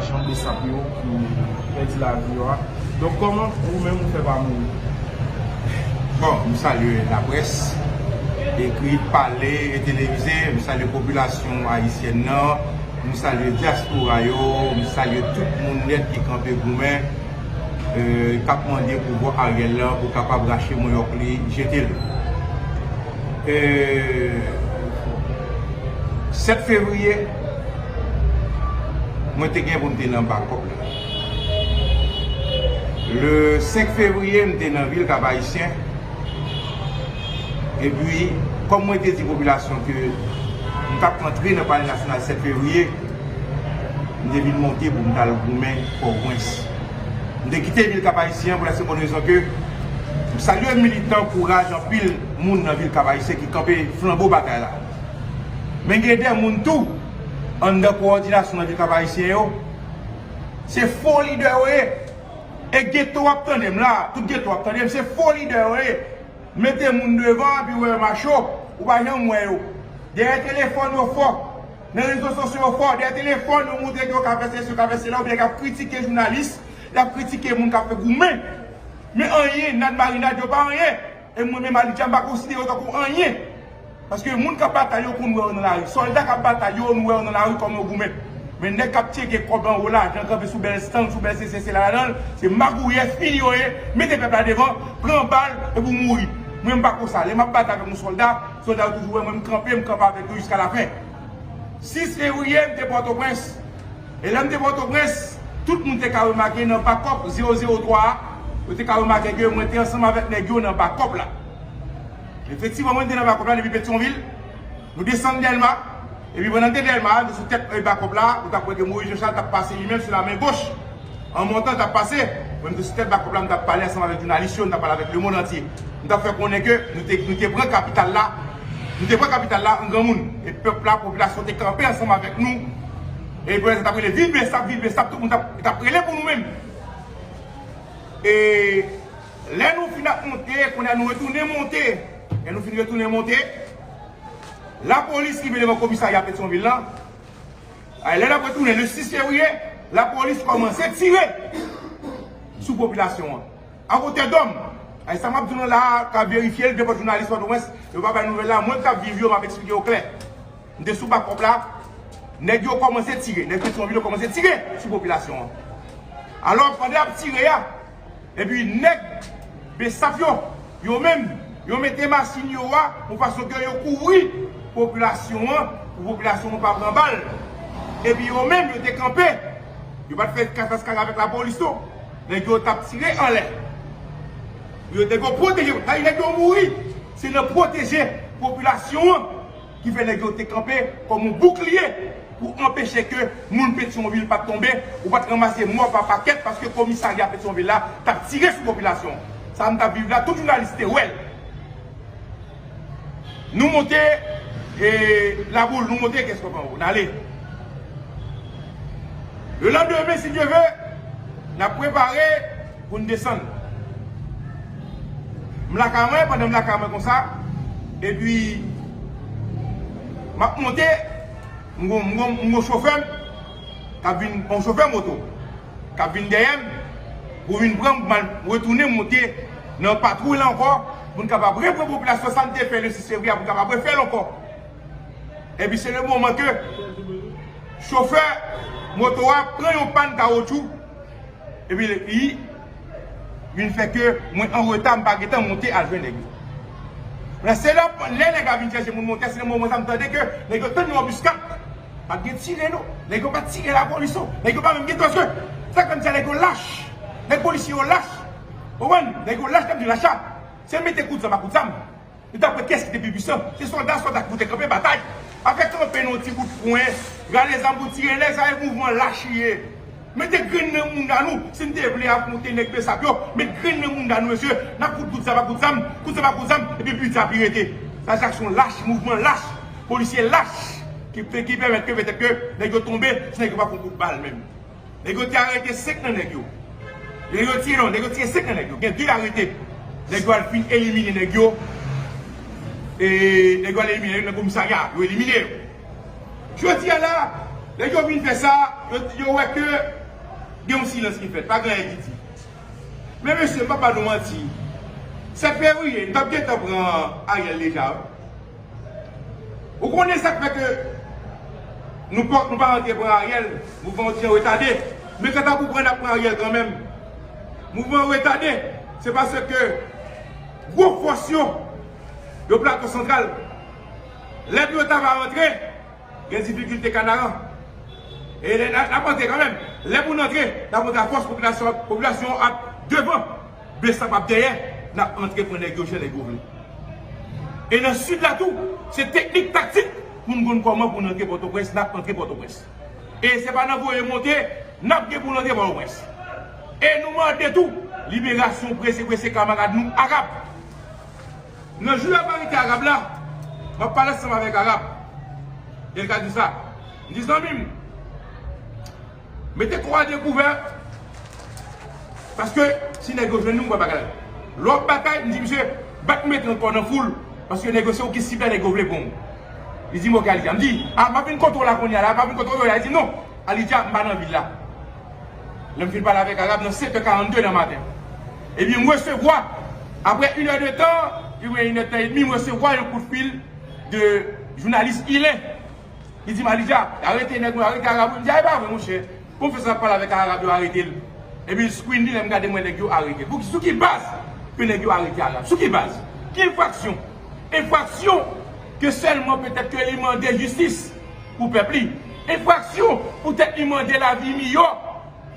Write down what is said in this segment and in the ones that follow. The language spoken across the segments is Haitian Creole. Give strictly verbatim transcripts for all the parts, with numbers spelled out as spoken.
Jan Besap yo ki pèdi lavi yo a. Donk, kòman ou menm ou fè pa mouri? Bon, m salye laprès, ekri, pale e televize, m salye popilasyon ayisyèn nan, m salye dyaspora yo, m salye tout moun nèt ki kanpe goumen, e, k ap mande pouvwa Ariel la pou kapab rache manyòk li, jete l. E, sèt fevriye, mwen te gen pou m te nan bakòp la. Le senk fevriye, m te nan vil Kap Ayisyen. Epi, kòm mwen te di popilasyon ke m t ap antre nan Palè Nasyonal sèt fevriye, m te vin monte pou m t al goumen Pòtoprens. M te kite vil Kap Ayisyen pou la senp rezon ke m salye militan, kouraj anpil moun nan vil Kap Ayisyen ki kanpe flanbo batay la. Men gen de moun tou anndan kowòdinasyon nan vil Kap Ayisyen yo, se fo lidè yo ye. E geto w ap tande m la, tout geto w ap tande m, se fo lidè yo ye. Mete moun devan, epi w wè macho, ou pa janm wè yo. Dèyè telefòn yo fò, nan rezo sosyo yo fò, dèyè telefòn yo montre ke yo ka fè sesi, yo ka fè sela, oubyen y ap kritike jounalis, y ap kritike moun k ap fè goumen. Men anyen, nad marinad yo pa anyen. E mwen menm Alidja, m pa konsidere yo tankou anyen. Paske moun k ap batay yo konn wè yo nan lari. Sòlda k ap batay yo, nou wè yo nan lari kòman yo goumen. Men nèg k ap tcheke kòb anwo, lajan, kanpe sou bèl stand, sou bèl sesi, sela ladan l, se magouyè fini yo ye, mete pèp la devan, pran bal, epi w mouri. Mwen, m pa konsa. Lè m ap batay avèk yon sòlda, sòlda yo toujou wè mwen, m kanpe, m kanpe avèk yo jiska lafen. Sis fevriye, m te Pòtoprens. E lè m te Pòtoprens, tout moun te ka remake nan bakòp zewo zewo twa a, yo te ka remake ke mwen te ansanm avèk nèg yo nan bakòp la. Efektivman, mwen te nan bakòp la depi Petyonvil. Nou desann Dèlma. Epi pandan n te Dèlma, nou sou tèt, e, bakòp la, ou t ap wè ke Moyiz Janchal t ap pase li menm sou lamen goch. An montan, l t ap pase. Mwen, m te sou tèt bakòp la, m t ap pale ansanm avèk jounalis yo, m t ap pale avèk lemonn antye. M t ap fè konnen ke nou te, nou te pran kapital la, nou te pran kapital la an granmoun. E pèp la, popilasyon te kanpe ansanm avèk nou. E pou lè sa, t ap rele viv Besap, viv Besap, tout moun t ap, t ap rele pou nou menm. E lè nou fin ap monte, kounye a nou retounen monte. Lè nou fin retounen monte, lapolis rive devan komisarya Petyonvil la. Ay, lè n ap retounen le sis fevriye, lapolis kòmanse tire sou popilasyon an. A wotè dòm. Ay, sa m ap di nou la a, ka verifye l, nenpòt jounalis Pòtoprens, yo pa bay nouvèl la, mwen k ap viv yo, m ap eksplike yo klè. M te sou bakòp la, nèg yo kòmanse tire, nèg Petyonvil yo kòmanse tire sou popilasyon an. Alò, pandan y ap tire a, epi nèg Besap yo, yo menm, yo mete machin yo a yon fason ke yo kouvri popilasyon an, pou popilasyon an pa pran bal. Epi yo menm, yo te kanpe, yo pa t fè kataskara avèk lapolis non. Nèg yo t ap tire anlè. Yo, nèg yo pwoteje, sa nèg yo mouri, se nan pwoteje popilasyon an. Ki fè nèg yo te kanpe kòm yon boukliye pou anpeche ke moun Petyonvil pa t tonbe, ou pa t ranmase mò pa pakèt, paske komisarya Petyonvil la t ap tire sou popilasyon. Sa m t ap viv la, tout jounalis te wè l. Nou monte, e, Laboul, nou monte Kès Kòb Anwo, n ale. Le lendemain, si Dieu veut, n ap prepare pou n desann. M lakay mwen, pandan m lakay mwen konsa, epi m ap monte, m gon, m gon, m gon chofè m k ap vin, yon chofè moto k ap vin dèyè m pou vin pran m, pou m al retounen monte nan patwouy la ankò, pou n kapab repran popilasyon, sa n te fè le sis fevriye a, pou n kapab refè l ankò. Epi se le moman ke chofè moto a pran yon pàn kawotchou, epi li vin fè ke mwen an reta, m pa gentan monte al jwenn nèg yo. Men se lè, lè nèg la vin chèche moun monte, se le moman sa m tande ke nèg yo tann yon anbiskad. Pa t gen tire non. Nèg yo pa t tire lapolis non. Nèg yo pa menm gen, paske sa k fè m di a, nèg yo lach. Nèg polisye yo lach. Ou konprann? Nèg yo lach, lè m di lach la, se mete kout zam ak kout zam. Yo t ap wè kiyès ki te pi pwisan. Se sòlda, sòlda ki pou te kanpe batay. Afè kanpe nan yon ti bout kwen, rale zam pou tire, nèg sa yo, mouvman lach li ye. Mete grenn nan mounda nou. Si n te vle afwonte nèg Besap yo, met grenn nan mounda nou, mesye. N ap fout kout zam ak kout zam, kout zam ak kout zam, epi piti a pi rete. Sa se aksyon lach, mouvman lach. Polisye lach ki, ki pèmèt ke petèt ke nèg yo tonbe, si nèg yo pa pran kout bal menm. Nèg yo te arete senk nan nèg yo. Nèg yo tiye non, nèg yo tiye senk nan nèg yo. Gen de arete. Nèg yo al fin elimine nèg yo. E nèg yo al elimine nèg yo nan komisarya. Yo elimine yo. Jodi a la, Lè yo vin fè sa, yo, yo wè ke gen yon silans ki fèt, pa gen anyen ki di. Men mesye, m p ap ba nou manti. Sèt fevriye, n t ap gentan pran Ariel deja, wi. Ou konnen sa k fè ke nou pa, nou pa antre pran Ariel, mouvman an ti jan retade. Men kanta pou pran, n ap pran Ariel kanmenm. Mouvman an retade, se paske gwo fòs yo, yo Plato Santral, lè pou yo ta va antre, gen difikilte Kanaran. E lè n ap, n ap antre kanmenm. Lè pou n antre, n ap antre a fòs, popilasyon, popilasyon ap devan. Besap ap dèyè, n ap antre pran nèg yo jan nèg yo vle. E nan sid la tou, se teknik taktik pou n konn kòman pou n antre Pòtoprens, n ap antre Pòtoprens. E se pa nan voye monte, n ap gen pou n antre Pòtoprens. E nou mande tou, liberasyon prese prese kamarad nou Arab. Nan jou y ap arete Arab la, m ap pale ansanm avèk Arab. E l ka di sa. M di, zanmi m, mete kò a dekouvè, paske si nèg yo jwenn nou, m pral batay. Lè w ap batay, m di, misye, bat mete ankò nan foul, paske nèg yo se ou ki sib la, nèg yo vle pran w. Li di m, oke, Alidja. M di, a, m ap vin kote w la kounye a la, m ap vin kote w la. Li di, non, Alidja, m pa nan vil la. Lè m fin pale avèk Arab nan sèt è karannde nan maten. Epi m resevwa, apre inè de tan, pi mwen inè de tan edmi, m resevwa yon kout fil de jounalis Ilen. Li di m, Alidja, arete nèg mwen, arete Arab wi. M di, a, e pa vre, monchè. Konfesè ap pale avèk Arab, yo arete l. Epi l screen li, lè m gade, m wè nèg yo arete l. Pou ki, sou ki baz ke nèg yo arete Arab? Sou ki baz? Ki enfraksyon? Enfraksyon ke sèlman petèt ke li mande jistis pou pèp li. Enfraksyon poutèt li mande lavi miyò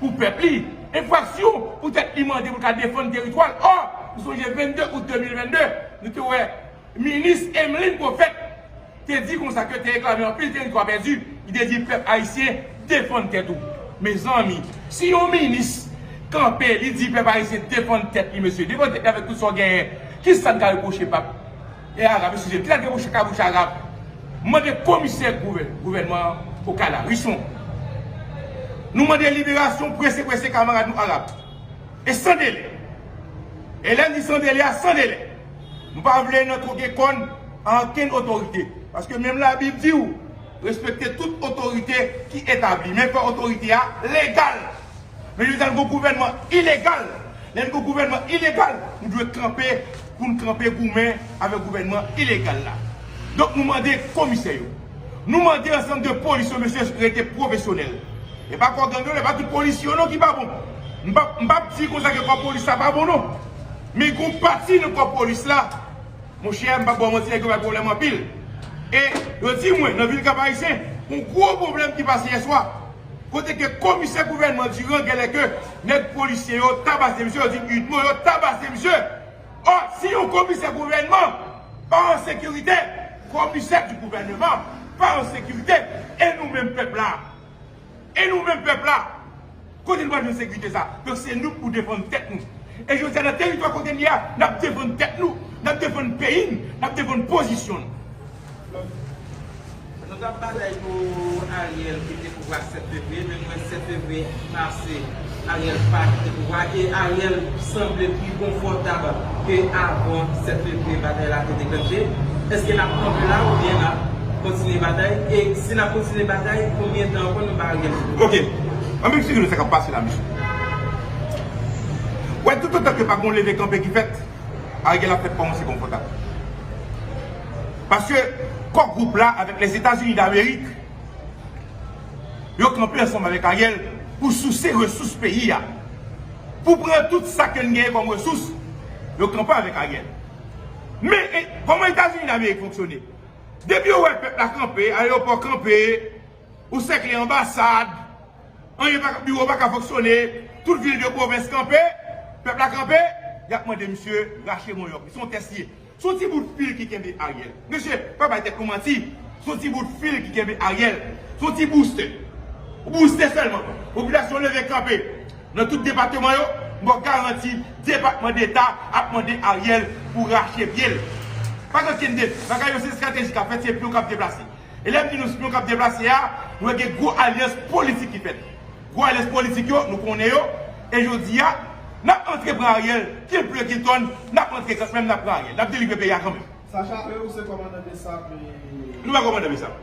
pou pèp li. Enfraksyon poutèt li mande pou l ka defann teritwa l. Ò, nou sonje vennde out de mil vennde, nou te wè minis Emeline Prophète te di konsa ke te reklame anpil teritwa pèdi. Li te di pèp ayisyen defann tèt ou. Mezanmi, si yon minis kanpe, li di pèp ayisyen defann tèt li, mesye, defann tèt li avèk tout sa w genyen, kisa n ka repwoche pèp? E Arab, eskize m, ki lage bouch, ka bouch Arab. M mande komisè gouvè-, gouvènman an, Okala, Richemond. Nou mande liberasyon prese prese kamarad nou Arab. E san delè. E lè m di san delè a, san delè. Nou pa vle n antre gen kòn a okenn otorite. Paske menm Labib di w, respekte tout otorite ki etabli. Men fè otorite a legal. Men jodi a, nou gen yon gouvènman ilegal. Lè nou gen yon gouvènman ilegal, nou dwe kanpe pou n kanpe goumen avèk gouvènman ilegal la. Donk, nou mande komisè yo, nou mande ansanm de polis yo, mesye, rete pwofesyonèl. E pa kò gang yo, e pa tout polis yo non ki pa bon. M p ap, m p ap di konsa ke kò polis la pa bon non. Men gon pati nan kò polis la, monchè, m p ap ba w manti, nèg yo bay pwoblèm anpil. E yo di mwen, nan vil Kap Ayisyen, yon gwo pwoblèm ki pase yèswa. Kote ke komisè gouvènman Durand genlè ke nèg polisye yo tabase misye, yo di m Udmo, yo tabase misye. Ò, si yon komisè gouvènman pa an sekirite, komisè di gouvènman pa an sekirite, e nou menm pèp la? E nou menm pèp la? Kote n pral jwenn sekirite sa? Donk se nou pou defann tèt nou. E jodi a nan teritwa kote n ye a, n ap defann tèt nou, n ap defann peyi n, n ap defann pozisyon n. Nou t ap batay pou Ariel kite pouvwa sèt fevriye, men mwen sèt fevriye pase, Ariel pa kite pouvwa e Ariel sanble pi konfòtab ke avan sèt fevriye batay la te deklanche. Èske n ap kanpe la oubyen n ap kontinye batay? E si n ap kontinye batay, konbyen tan ankò nou ba Ariel sou pouvwa? Ok. Ann m eksplike nou sa k ap pase la, mesye. Wè, toutotan ke pa gen yon leve kanpe ki fèt, Ariel ap fèt kòmanse konfòtab. Paske kò gwoup la avèk Lèzetazini Damerik, yo kanpe ansanm avèk Ariel pou souse resous peyi a. Pou pran tout sa ke n genyen kòm resous, yo kanpe avèk Ariel. Men, e, kòman Etazini Damerik fonksyone? Depi yo wè pèp la kanpe, ayewopò kanpe, ou sèkle anbasad, anyen pa, biwo pa ka fonksyone, tout vil de pwovens kanpe, pèp la kanpe, y ap mande misye rache manyòk li. Se yon tès li ye. Se yon ti bout fil ki kenbe Ariel. Mesye, pa bay tèt nou manti. Se yon ti bout fil ki kenbe Ariel. Se yon ti boustè. Boustè sèlman. Popilasyon leve kanpe. Nan tout depatman yo, m ba w garanti, Depatman Deta ap mande Ariel pou rache pye l. Pa gen okenn de, bagay yo se estrateji k ap fèt, se pyon k ap deplase. E lè m di nou se pyon k ap deplase a, nou wè gen gwo alyans politik ki fèt. Gwo alyans politik yo, nou konnen yo. E jodi a, n ap antre pran Ariel, ki l ple ki l tòn, n ap antre kanmenm, n ap pran Ariel. N ap delivre peyi a kanmenm. Sa chape ou se kòmandan Besap e... Nou pa kòmandan Besap.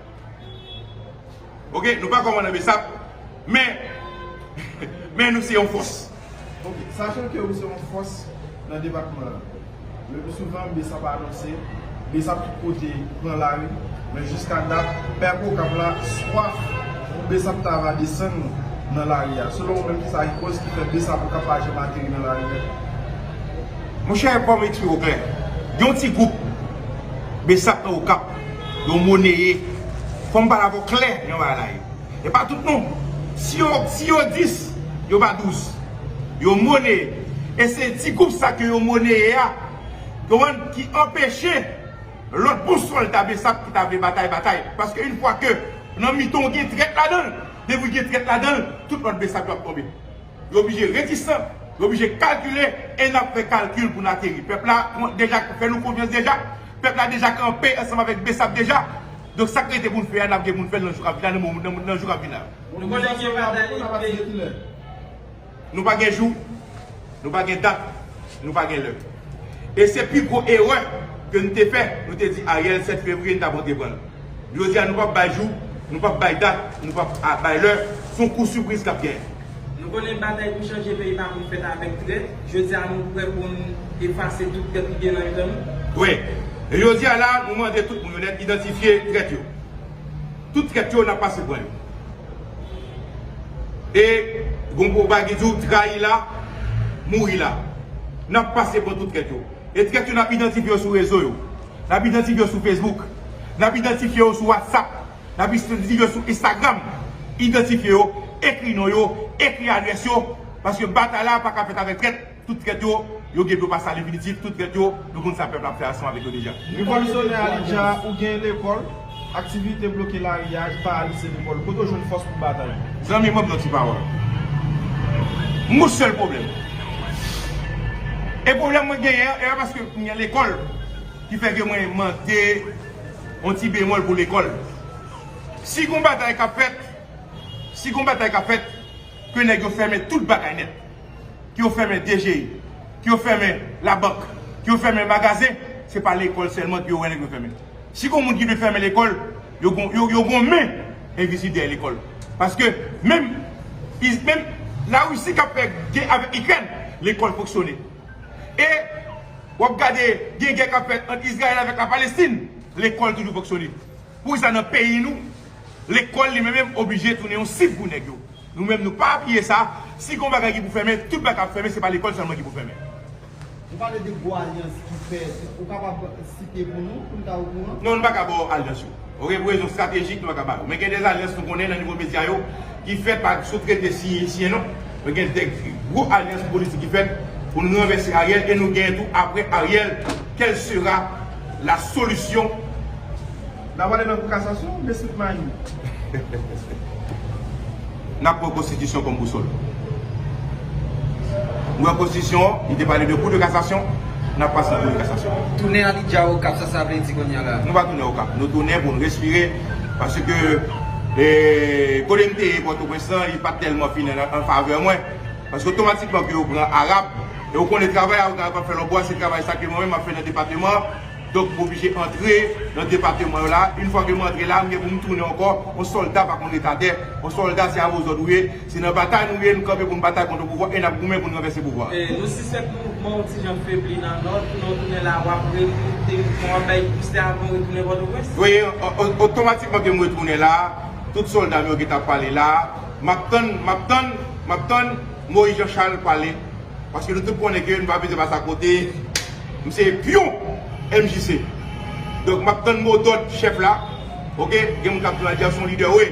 Ok, nou pa kòmandan Besap, men, men nou se yon fòs. Ok, sachant que ou se yon fòs nan depatman an, le pli souvan Besap anonse, Besap tout kote pran lari, men jiska dat, pèp Okap la swaf pou Besap ta va desann nan lari a. Selon ou menm, kisa ki koz ki fè Besap Okap pa janm ateri nan lari a? Monchè, fò m eksplike w klè. Gen yon ti gwoup Besap nan Okap, yo moneye. Fò m pale avè w klè nan bagay la ye. E pa tout non. Si yo, si yo dis, yo pa douz. Yo moneye. E se ti gwoup sa ke yo moneye a, konprann, ki anpeche lòt bon sòlda Besap ki ta vle batay, batay. Paske yon fwa ke nan mitan w gen trèt ladan l, depi w gen trèt ladan l, tout lòt Besap yo ap tonbe. Yo oblije redisan, yo oblije kalkile, e n ap fè kalkil pou n ateri. Pèp la deja fè nou konfyans deja. Pèp la deja kanpe ansanm avèk Besap deja. Donk sa k rete pou n fè a, n ap gen pou n fè l nan jou k ap vin la, nan moman, nan, nan jou k ap vin la. Nou konnen gen batay ki Nou pa gen jou, nou pa gen dat, nou pa gen lè. E se pi gwo erè ke n te fè, nou te di Ariel sèt fevriye n t ap antreprann. Jodi a nou p ap bay jou, nou p ap bay dat, nou p ap bay lè, se yon kou sipriz k ap genyen. Nou konnen batay pou chanje peyi pa konn fèt avèk trèt. Jodi a nou prè pou n efase tout trèt ki gen nan mitan nou? Wi. E jodi a la, nou mande tout moun yo nèt idantifye trèt yo. Tout trèt yo n ap pase pran yo. E gon pwovèb ki di w trayi la, mouri la. N ap pase pran tout trèt yo. E trèt yo n ap idantifye yo sou rezo yo. N ap idantifye yo sou Facebook. N ap idantifye yo sou WhatsApp. N ap idantifye yo sou Instagram. Idantifye yo, ekri non yo, ekri adrès yo. Paske batay la pa ka fèt avèk trèt. Tout trèt yo, yo gen dlo pase a lenfinitif, tout trèt yo, nou konn sa pèp la ap fè ansanm avèk yo deja. Revolisyonè Alidja, ou gen lekòl, aktivite bloke lari a, pa al lise lekòl, kote w jwenn fòs pou batay? Zanmi mwen, m nan ti pawòl. M gon sèl pwoblèm. E pwoblèm mwen genyen an, e pa paske m gen lekòl ki fè ke mwen mande yon ti bemòl pou lekòl. Si gon batay k ap fèt, si gon batay k ap fèt, ke nèg yo fèmen tout bagay nèt, ke yo fèmen D G I, ke yo fèmen labank, ke yo fèmen magazen, se pa lekòl sèlman ke yo wè nèg yo fèmen. Si gon moun ki vle fèmen lekòl, yo gon, yo, yo gon men envizib dèyè lekòl. Paske menm, menm Larisi k ap fè gè avèk Ikrèn, lekòl fonksyone. E w ap gade gen gè k ap fèt ant Izrayèl avèk Lapalestin, lekòl toujou fonksyone. Poukisa nan peyi nou, lekòl li menm menm oblije tounen yon sib pou nèg yo? Nou menm nou pa apiye sa. Si gon bagay ki pou fèmen, tout bagay k ap fèmen, se pa lekòl sèlman ki pou fèmen. Ou pale de gwo alyans ki fèt, ou kapab site pou nou, pou n ta okouran? Non, nou pa ka ba w alyans yo. Ok, pou rezon estratejik, nou pa ka ba yo. Men gen de alyans nou konnen nan nivo medya yo ki fèt pa sou trete siyen, siyen non. Men gen de gwo alyans politik ki fèt pou n ranvèse Ariel e nou genyen tou apre Ariel, quelle sera la solution? N ap ale nan kou kasasyon, Mesut Mayi. N ap pran konstitisyon kòm bousòl. Nou wè konstitisyon an, li te pale de kou de kasasyon, n ap pase nan kou de kasasyon. Tounen Alidja Okap, sa sa vle di kounye a la? Nou pa tounen Okap. Nou tounen pou n respire, paske kote m te ye Pòtoprens lan, li pa t tèlman fin an favè mwen. Paske otomatikman ke yo pran Arab, e ou konnen travay Arab ap fè lòbwa, se travay sa ke mwen menm m ap fè nan depatman an. Donk, m oblije antre nan depatman yo la. Yon fwa ke m antre la, m gen pou m tounen ankò. Yon sòlda pa konn ret atè. Yon sòlda, se a vòzòd ou ye. Se nan batay nou ye, nou kanpe pou n batay kont yon pouvwa e n ap goumen pou n ranvèse pouvwa a. E, nou sispèk mouvman w ti jan febli nan Nò, tounen w tounen la, w ap remoute mouvman an, bay pouse avan w retounen Pòtoprens? Wi, o- o- otomatikman ke m retounen la, tout sòlda m yo gentan ap pale la. M ap tann, m ap tann, m ap tann Moyiz Jan Chal pale. Paske nou tout konnen ke nou pa bezwen pase akote. M se pyon M J C. Donk, m ap tann modòd chèf la. Ok, gen moun k ap di, Alidja se yon lidè, wi.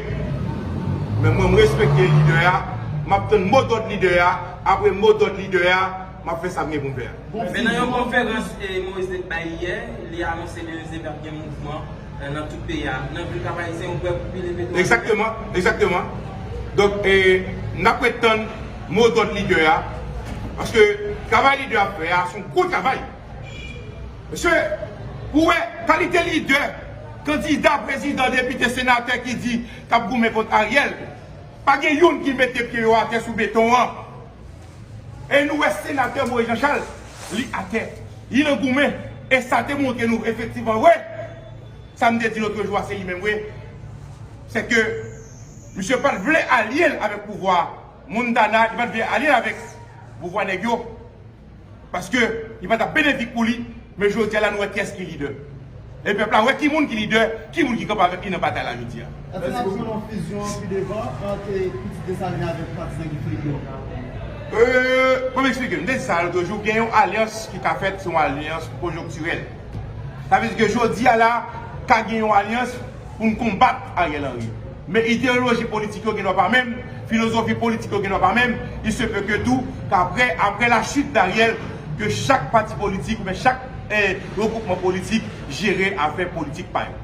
Men mwen, m respekte lidè a. M ap tann modòd lidè a. Apre modòd lidè a, m ap fè sa m gen pou m fè a. Men nan yon konferans Moyiz te bay yè, li anonse ke se t ap gen mouvman nan tout peyi a. Nan vil Kap Ayisyen, ou prè pou pile beton? Egzakteman, egzakteman. Donk, n ap ret tann modòd lidè a. Paske travay lidè a ap fè a, se yon gwo travay. Mesye, pou wè kalite lidè, kandida, prezidan, depite, senatè ki di k ap goumen kont Ariel, pa gen youn ki mete pye yo atè sou beton an. E nou wè senatè Moyiz Jan Chal, li atè, li nan goumen. E sa te montre nou efektivman, wi, sa m te di lotrejou a, se li menm, wi. Se ke Misye pa t vle alye l avèk pouvwa Montana, li pa t vle alye l avèk pouvwa nèg yo. Paske li pa t ap benefik pou li, men jodi a la nou wè kiyès ki lidè. E pèp la wè ki moun ki lidè, ki moun ki kanpe avèk li nan batay la jodi a. Èske n ap jwenn yon fizyon pi devan ant Pitit Desalin avèk patizan Guy Philippe yo? Euh, bon, m eksplike. M te di sa lòt jou, gen yon alyans ki ka fèt, se yon alyans konjonktirèl. Sa vle di ke jodi a la, ka gen yon alyans pou n konbat Ariel Henry. Men ideoloji politik yo gen dwa pa menm, filozofi politik yo gen dwa pa menm, il se peut que tou, qu'après, après la chute d'Ariel, ke chak pati politik oubyen chak eh, regwoupman politik jere afè politik pa yo.